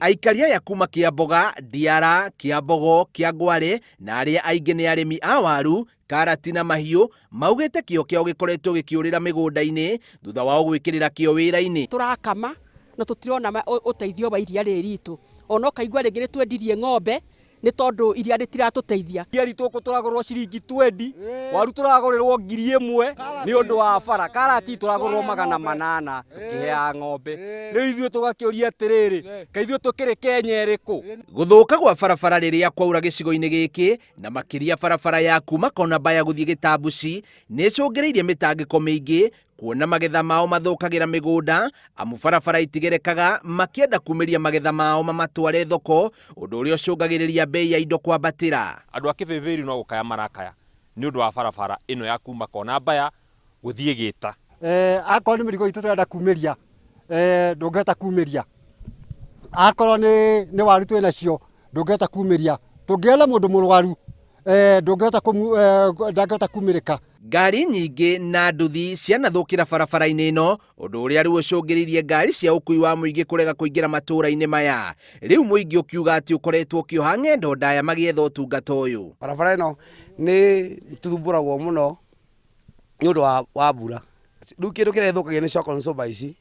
Aikari aya kuma Kĩamboga, Ndiara, Kĩambogo, Kĩangware na arĩa aingĩ nĩ arĩmi a waru, karati na mahiũ, maugĩte kĩo kĩao gĩkoretwo gĩkĩũrĩra mĩgũnda-inĩ thutha wao gwĩkĩrĩra kĩo wĩra-inĩ. Tũrakama na tũtirona ũteithio wa iria rĩrĩ ritũ, ona ũkaigua rĩngĩ nĩ twendirie ng'ombe nĩ tondũ iria rĩtiratũteithia. Iria ritũ tũragũrĩrwo ciringi twendi, waru tũragũrĩrwo 1000 nĩ ũndũ wa bara, karati tũragũrĩrwo 800 tũkĩheaga ng'ombe. Rĩu ithuĩ tũgakĩũria atĩrĩrĩ, kaĩ ithuĩ tũkĩrĩ Kenya ĩrĩkũ? Gũthũka gwa barabara rĩrĩa kwaura gĩcigo-inĩ gĩkĩ na makĩria barabara ya kuma Konambaya gũthiĩ Gĩtambuci nĩ ĩcũngĩrĩirie mĩtangĩko mĩingĩ kuona magetha mao mathũkagĩra mĩgũnda amu barabara itigerekaga makĩenda kumĩria magetha mao mamatware thoko ũndũ ũrĩa ũcũngagĩrĩria bei ya indo kwambatĩra. Andũ a Kĩbĩbĩri no gũkaya marakaya nĩ ũndũ wa barabara ĩno ya kuma Konambaya gũthiĩ Gĩta. Akorwo nĩ mĩrigo itũ tũrenda kumĩria ndũngĩhota kumĩria, akorwo nĩ waru twĩ nacio ndũngĩhota kumĩria, tũngĩgĩa na mũndũ mũrwaru ndũngĩhota ndangĩhota kumĩrĩka. Ngari nyingĩ na nduthi cianathũkĩra barabara-inĩ ĩno, ũndũ ũrĩa rĩu ũcũngĩrĩirie ngari cia ũkui wa mũingĩ kũrega kũingĩra matũũra-inĩ maya. Rĩu mũingĩ ũkiuga atĩ ũkoretwo ũkĩoha ng'endo ndaya magĩetha ũtungata ũyũ. Barabara ĩno nĩ tũthumbũragwo mũno nĩ ũndũ wa mbura. Rĩu kĩndũ kĩrĩa gĩthũkagia nĩ shock absorber ici,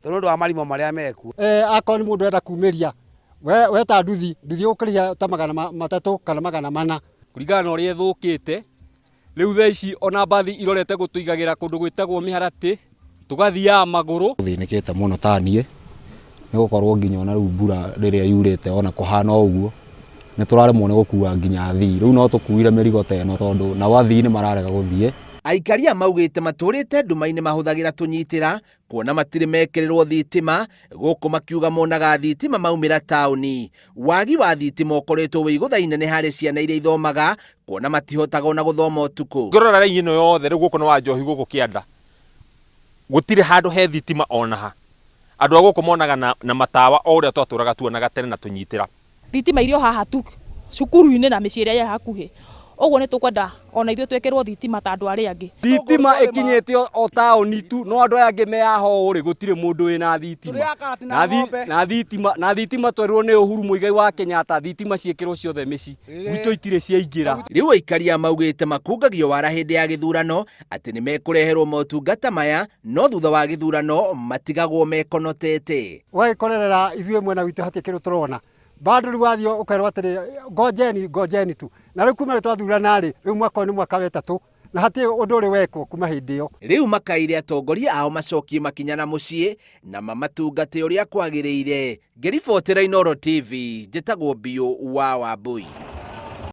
tondũ nĩ ũndũ wa marima marĩa mekuo. Akorwo nĩ mũndũ ũrenda kumĩria, weta nduthi, nduthi ĩgũkũrĩhia ta 300 kana 400. Kũringana na ũrĩa ĩthũkĩte, rĩu thaa ici ona mbathi irorete gũtũigagĩra kũndũ gwĩtagwo mĩharatĩ, tũgathiaga magũrũ. Thĩnĩkĩte mũno ta niĩ, nĩ gũkorwo nginya ona rĩu mbura rĩrĩa yurĩte ona kũhana o ũguo, nĩ tũraremwo nĩ gũkua nginya athii. Rĩu no tũkuire mĩrigo ta ĩno tondũ nao athii nĩ mararega gũthiĩ. Aikari aya maugĩte matũrĩte nduma-inĩ mahũthagĩra tũnyitĩra kuona matirĩ mekĩrĩrwo thitima, gũkũ makiuga monaga thitima maumĩra taũni. Wagi wa thitima ũkoretwo wĩ igũtha inene harĩ ciana iria ithomaga kuona matihotaga ona gũthoma ũtukũ. Ũngĩrora raini ĩno yothe rĩu gũkũ nĩ Wanjohi gũkũ kĩanda, gũtirĩ handũ he thitima ona ha. Andũ a gũkũ monaga na matawa o ũrĩa twatũraga tuonaga tene na tũnyitĩra. Thitima irĩ o haha tu cukuru-inĩ na mĩciĩ ĩrĩa ĩ hakuhĩ. Ũguo nĩ tũkwenda ona ithuĩ twĩkĩrwo thitima ta andũ arĩa angĩ. Thitima ĩkinyĩte o taũni tu, no andũ aya angĩ me haha ũũ rĩ, gũtirĩ mũndũ wĩna thitima. Na thitima, na thitima twerirwo nĩ Uhuru Muigai wa Kenyatta thitima ciĩkĩrwo ciothe mĩciĩ, gwitũ itirĩ ciaingĩra. Rĩu aikari aya maugĩte makungagio wara hĩndĩ ya gĩthurano atĩ nĩ mekũreherwo motungata maya no thutha wa gĩthurano matigagwo mekonotete. Ũgagĩkorerera ithuĩ mwena witũ hatirĩ kĩndũ tũrona. Bado rĩu wathiĩ ũkerwo atĩrĩ ngojeni ngojeni tu. Na rĩu kuma rĩ twathurana rĩ, rĩu mwaka ũyũ nĩ mwaka wa ĩtatũ na hatirĩ ũndũ ũrĩ wekwo kuma hĩndĩ ĩyo. Rĩu makaire atongoria ao macokie makinya na mũciĩ na mamatungate ũrĩa kwagĩrĩire. Ngĩribotera Inooro TV, njĩtagwo Biũ wa Wambui.